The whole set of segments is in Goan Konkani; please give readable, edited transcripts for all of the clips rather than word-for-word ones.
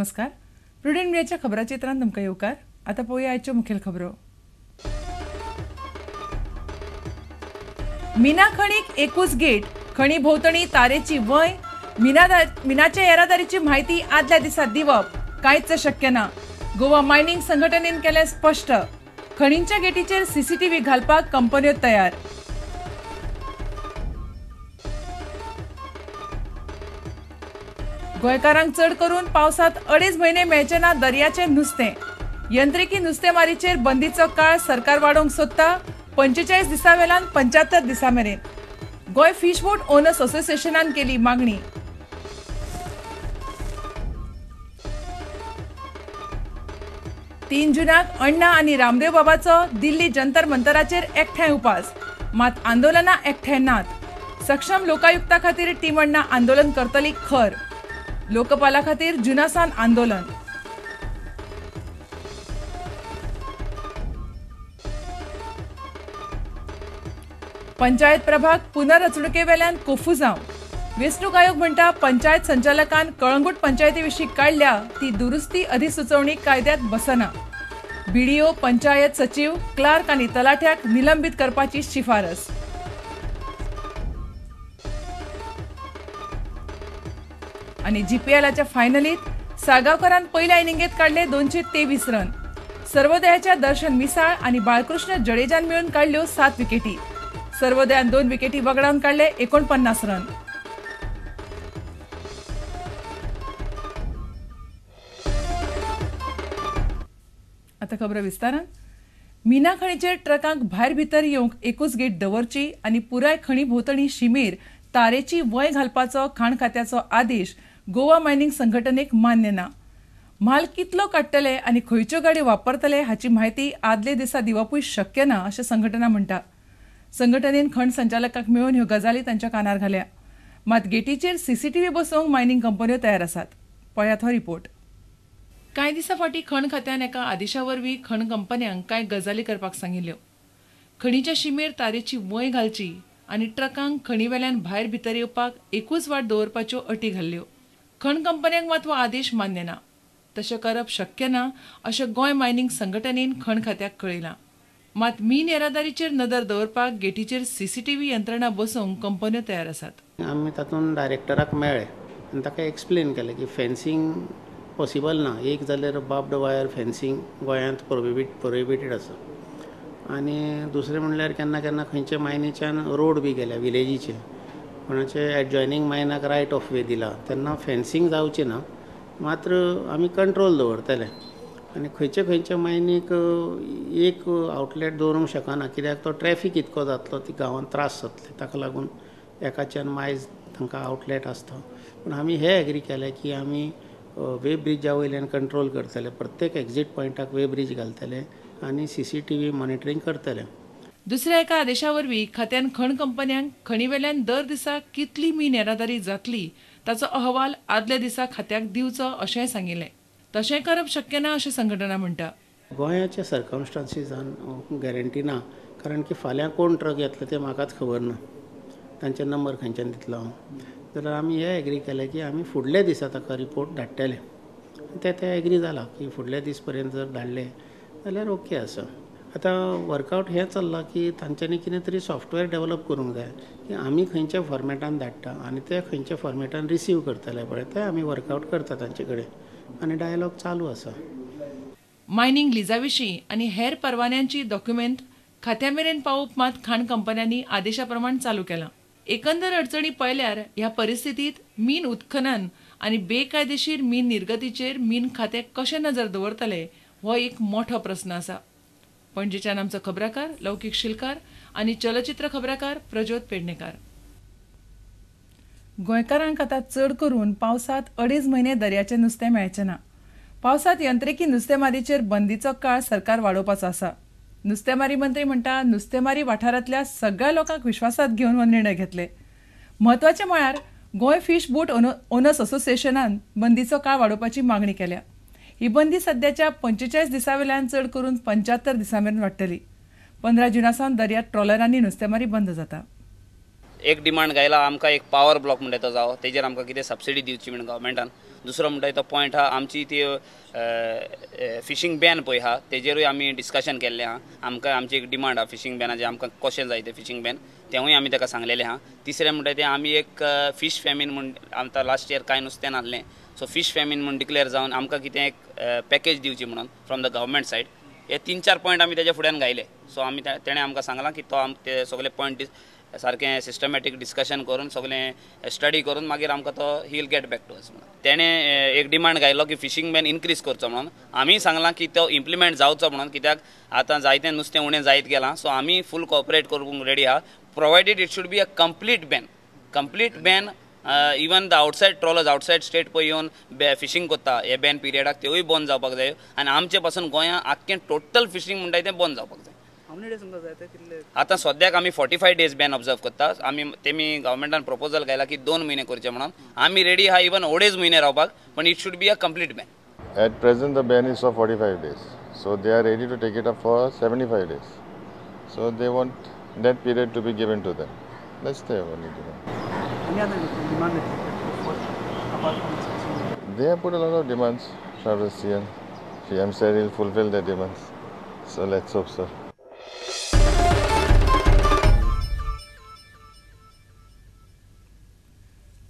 नमस्कार, प्रुडंट मीडियाच्या खबराचित्रांत तुमकां येवकार. आतां पळोवया आयच्यो मुखेल खबरो. मीना खणीक एकूच गेट, खणी भोंवतणी तारेची वंय, मिनाच्या येरादारीची म्हायती आदल्या दिसा दिवप कांयच शक्य ना. गोवा मायनिंग संघटनेन केलें स्पश्ट. खणींच्या गेटीचेर सीसीटीव्ही घालपाक कंपन्यो तयार. गोंयकारांक चड करून पावसांत 2.5 म्हयने मेळचें ना दर्याचें नुस्तें. यंत्रिकी नुस्तेमारीचेर बंदीचो काळ सरकार वाडोवंक सोदता 45 दिसां वेल्यान 75 दिसां मेरेन. गोंय फिशबोट ओनर्स असोसिएशनान केली मागणी. तीन जुनाक अण्णा आनी रामदेव बाबाचो दिल्ली जंतर मंतराचेर एकठांय उपास, मात आंदोलनां एकठांय नात. सक्षम लोकायुक्ता खातीर टीम अण्णा आंदोलन करतली खर. लोकपाला खातीर जुनासान आंदोलन. पंचायत प्रभाग पुनर्रचणुकेवेल्यान कोफुजांव. वेंचणूक आयोग म्हणटा पंचायत संचालकान कळंगूट पंचायती विशीं काडल्या ती दुरुस्ती अधिसुचोवणी कायद्यात बसना. बीडीओ, पंचायत सचीव, क्लार्क आनी तलाठ्याक निलंबीत करपाची शिफारस. आनी जीपीएलाच्या फायनलीत साळगांवकारान पयल्या इनिंगेत काडले 223 रन. सर्वोदयाच्या दर्शन मिसाळ आनी बाळकृष्ण जडेजान मेळून काडल्यो 7 विकेटी. सर्वोदयान 2 विकेटी वगडावन काडले 49 रन. आता खबर विस्तारान. मीना खणीचेर ट्रकांक भायर भितर येवंक एकूच गेट दवरची आनी पुराय खणी भोंवतणी शिमेर तारेची वंय घालपाचो खाण खात्याचो आदेश गोवा मायनिंग संघटनेक मान्य ना. म्हाल कितलो काडटले आनी खंयच्यो गाडयो वापरतले हाची म्हायती आदले दिसा दिवपूय शक्य ना अशें संघटना म्हणटा. संघटनेन खण संचालकाक मेळून ह्यो गजाली तांच्या कानार घाल्या. मात गेटीचेर सीसीटीव्ही बसोवंक मायनिंग कंपन्यो तयार आसात. पळयात हो रिपोर्ट. कांय दिसां फाटीं खण खात्यान एका आदेशा वरवीं खण कंपन्यांक कांय गजाली करपाक सांगिल्ल्यो. खणीच्या शिमेर तारेची वंय घालची आनी ट्रकांक खणी वेल्यान भायर भितर येवपाक एकूच वाट दवरपाच्यो अटी घाल्ल्यो. खण कंपन्यांक मात हो आदेश मान्य ना. तशें करप शक्य ना अशें गोंय मायनिंग संघटनेन खण खात्याक कळयलां. मात मीन येरादारीचेर नदर दवरपाक गेटीचेर सीसीटीव्ही यंत्रणा बसोवंक कंपन्यो तयार आसात. आमी तातूंत डायरेक्टराक मेळ्ळे आनी ताका एक्सप्लेन केलें की फेन्सिंग पॉसिबल ना. एक जाल्यार बार्ब्ड वायर फेन्सिंग गोंयांत प्रोहिबिटेड आसा आनी दुसरें म्हणल्यार केन्ना केन्ना खंयचे मायनीच्यान रोड बी गेल्या विलेजीचे, कोणाचे एडजॉयनींग मायनाक रायट ऑफ वे दिला तेन्ना फेन्सिंग जावची ना, मात्र आमी कंट्रोल दवरतले. आनी खंयचे खंयचे मायनीक एक आवटलेट दवरूंक शकना कित्याक तो ट्रॅफीक इतको जातलो, ती गांवांत त्रास जातले, ताका लागून एकाच्यान मायज तांकां आवटलेट आसता. पूण आमी हे एग्री केलें की आमी वे ब्रिजा वयल्यान कंट्रोल करतले, प्रत्येक एक्झीट पॉयंटाक वे ब्रीज घालतले आनी सीसीटीव्ही मॉनिटरींग करतले. दुसऱ्या एका आदेशा वरवीं खात्यान खण कंपन्यांक खणी वेल्यान दर दिसा कितली मीन येरादारी जातली ताचो अहवाल आदल्या दिसा खात्याक दिवचो अशेंय सांगिल्लें. तशें करप शक्य ना अशें संघटना म्हणटा. गोंयाच्या सर्कमस्टांसीसान गॅरंटी ना, कारण की फाल्यां कोण ट्रक येतले तें म्हाकाच खबर ना, तांचे नंबर खंयच्यान दितलो हांव. जाल्यार आमी हे एग्री केलें की आमी फुडल्या दिसा ताका रिपोर्ट धाडटले. ते ते एग्री जाला की फुडल्या दीस पर्यंत जर धाडले जाल्यार ओके आसा. आतां वर्कआवट हें चल्लां की तांच्यांनी कितें तरी सॉफ्टवेअर डेवलप करूंक जाय की आमी खंयच्या फॉर्मेटान धाडटा आनी ते खंयच्या फॉर्मेटान रिसीव करतले पळय, ते आमी वर्कआवट करता तांचे कडेन आनी डायलॉग चालू आसा. मायनिंग लिजा विशीं आनी हेर परवान्यांची डॉक्युमेंट खात्या मेरेन पावोवप मात खाण कंपन्यांनी आदेशा प्रमाण चालू केलां. एकंदर अडचणी पळयल्यार ह्या परिस्थितीत मीन उत्खनन आनी बेकायदेशीर मीन निर्गतीचेर मीन खातें कशें नजर दवरतले हो एक मोठो प्रस्न आसा. पणजेच्यान आमचो खबराकार लौकीक शिलकार आनी चलचित्र खबराकार प्रज्योत पेडणेकार. गोंयकारांक आतां चड करून पावसांत 2.5 म्हयने दर्याचें नुस्तें मेळचें ना. पावसांत यंत्रिकी नुस्तेमारीचेर बंदीचो काळ सरकार वाडोवपाचो आसा. नुस्तेमारी मंत्री म्हणटा नुस्तेमारी वाठारांतल्या सगळ्या लोकांक विश्वासात घेवन हो निर्णय घेतले. म्हत्वाचें म्हळ्यार गोंय फिश बोट ओनर्स असोसिएशनान बंदीचो काळ वाडोवपाची मागणी केल्या. ही बंदी सद्याच्या 45 दिसां वेल्यान चड करून 75 दिसां मेरेन वाडटली. 15 जुना सावन दर्यांत ट्रॉलरांनी नुस्तेमारी बंद जाता. एक डिमांड घायला आमकां एक पावर ब्लॉक म्हणटा तो जावो, तेजेर आमकां कितें सबसिडी दिवची म्हण गव्हर्मेंटान. दुसरो म्हणटा तो पॉयंट आहा आमची ती फिशींग बॅन पळय आहा तेजेरूय आमी डिस्कशन केल्लें आहा. आमकां आमची एक डिमांड आहा फिशींग बॅनाचें, आमकां कशें जाय तें फिशींग बॅन तेंवूय आमी ताका सांगलेलें आहा. तिसरें म्हणटा तें आमी एक फीश फॅमीन म्हूण आमकां लास्ट इयर कांय नुस्तें नासलें, सो फीश फॅमीन म्हूण डिक्लेअर जावन आमकां कितें एक पॅकेज दिवची म्हणून फ्रॉम the government side. हे 3-4 पॉयंट आमी तेज्या फुड्यान घायले. सो आमी तेणें आमकां सांगलां की तो ते सगळे पॉयंट सारकें सिस्टमॅटीक डिस्कशन करून सगळें स्टडी करून मागीर आमकां तो he will get back to us म्हणून. तेणें एक डिमांड घायलो की फिशींग बॅन इनक्रीज करचो म्हणून. आमी सांगलां की तो इम्प्लिमेंट जावचो म्हणून, कित्याक आतां जायतें नुस्तें उणें जायत गेलां. सो आमी फूल कॉपरेट करूंक रेडी आहा, provided it should be a complete ban. Complete ban even the outside trawlers outside state पळय येवन फिशींग करता हे बॅन पिरियडाक त्योय बंद जावपाक जाय आनी आमचे पासून गोंया आख्खें टोटल फिशींग म्हणटा तें बंद जावपाक जाय. आतां सद्याक आमी 45 डेज बॅन ऑब्जर्व करता. आमी तेमी गव्हर्मेंटान प्रपोजल घायला की 2 म्हयने करचे म्हणून. आमी रेडी आहा इवन 2.5 म्हयने रावपाक, पण it should be a complete ban. At present the ban is for 45 days, so they are ready to take it up for 75 days. So they want that period to be given to them. That's their only demand. Any other demand that you put forth apart from this? They have put a lot of demands, Travis CM. CM said he'll fulfill their demands. So let's hope so.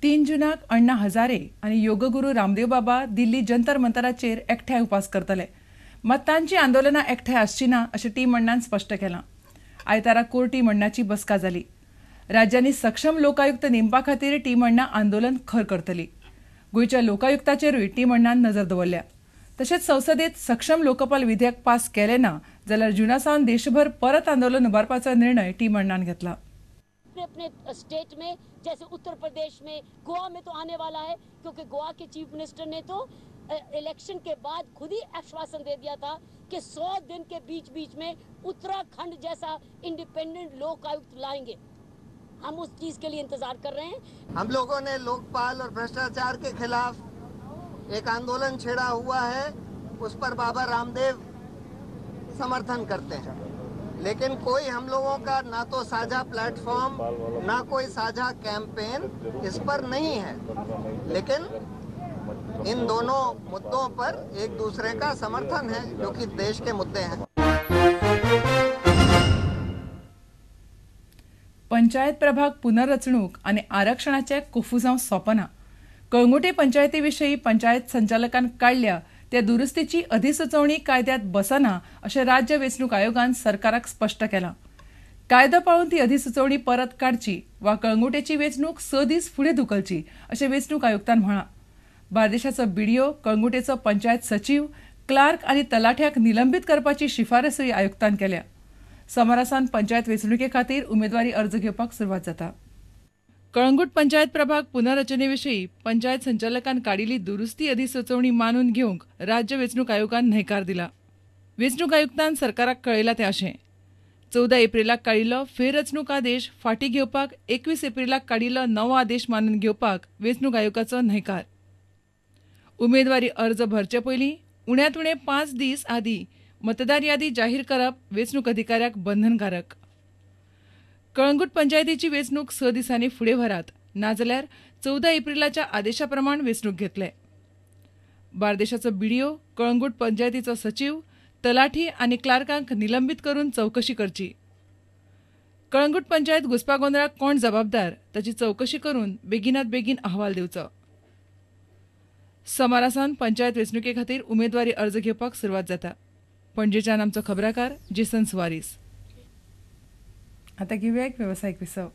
तीन जूनाक अण्णा हजारे आनी योगगुरू रामदेव बाबा दिल्ली जंतर मंतराचेर एकठांय उपास करतले. मात तांची आंदोलनां एकठांय आसची ना अशें टी अण्णान स्पश्ट केलां. आयतारा कोर टीम अण्णाची बसका जाली. राज्यांनी सक्षम लोकायुक्त नेमपा खातीर टीम अण्णा आंदोलन खर करतली. गोंयच्या लोकायुक्ताचेरूय टीम अण्णान नजर दवरल्या. तशेंच संसदेत सक्षम लोकपाल विधेयक पास केलें ना जाल्यार जुना सावन देशभर परत आंदोलन उबारपाचो निर्णय टीम अण्णान घेतला. अपने अपने स्टेट में, जैसे उत्तर प्रदेश में, गोवा में तो आने वाला है, क्योंकि गोवा के चीफ मिनिस्टर ने तो इलेक्शन के बाद खुद ही आश्वासन दे दिया था कि 100 दिन के बीच बीच में उत्तराखंड जैसा इंडिपेंडेंट लोक आयुक्त लाएंगे। हम उस चीज के लिए इंतजार कर रहे हैं। हम लोगों ने लोकपाल और भ्रष्टाचार के खिलाफ एक आंदोलन छेड़ा हुआ है, उस पर बाबा रामदेव समर्थन करते हैं, लेकिन कोई हम लोगों का ना तो साझा प्लेटफॉर्म ना कोई साझा कैंपेन इस पर नहीं है, लेकिन इन दोनों मुद्दों पर एक दूसरे का समर्थन है जो कि देश के मुद्दे हैं। पंचायत प्रभाग पुनर्रचणूक आणि आरक्षणाचे कोफुजांव सोंपना. कळंगूटे पंचायती विशीं पंचायत संचालकान काडल्या त्या दुरुस्तीची अधिसुचोवणी कायद्यात बसना अशें राज्य वेंचणूक आयोगान सरकाराक स्पश्ट केलां. कायदो पाळून ती अधिसुचोवणी परत काडची वा कळंगूटेची वेंचणूक 6 दीस फुडें धुकलची अशें वेंचणूक आयुक्तान म्हळां. बार्देशाचो बीडीओ, कळंगूटेचो पंचायत सचीव, क्लार्क आनी तलाठ्याक निलंबीत करपाची शिफारसूय आयुक्तान केल्या. सोमारा सावन पंचायत वेंचणुके खातीर उमेदवारी अर्ज घेवपाक सुरवात जाता. कळंगूट पंचायत प्रभाग पुनर्रचने विशीं पंचायत संचालकान काडिल्ली दुरुस्ती अधिसुचोवणी मानून घेवंक राज्य वेंचणूक आयोगान न्हयकार दिला. वेंचणूक आयुक्तान सरकाराक कळयलां तें अशें, 14 एप्रिलाक काडिल्लो फेररचणूक आदेश फाटीं घेवपाक 21 एप्रिलाक काडिल्लो नवो आदेश मानून घेवपाक वेंचणूक आयोगाचो न्हयकार. उमेदवारी अर्ज भरचे पयलीं उण्यांत उणे 5 दीस आदीं मतदार यादी जाहीर करप वेंचणूक अधिकाऱ्याक बंधनकारक. कळंगूट पंचायतीची वेंचणूक 6 दिसांनी फुडें व्हरात, नाजाल्यार 14 एप्रिलाच्या आदेशा प्रमाण वेंचणूक घेतले. बार्देशाचो बीडीओ, कळंगूट पंचायतीचो सचीव, तलाठी आनी क्लार्कांक निलंबीत करून चवकशी करची. कळंगूट पंचायत घुस्पागोंदळाक कोण जबाबदार ताची चवकशी करून बेगिनात बेगीन अहवाल दिवचो. सोमारा सावन पंचायत वेंचणुके खातीर उमेदवारी अर्ज घेवपाक सुरवात जाता. पणजेच्यान आमचो खबराकार जेसन सुवारीस. आता घेवया एक वेवसायीक विसव.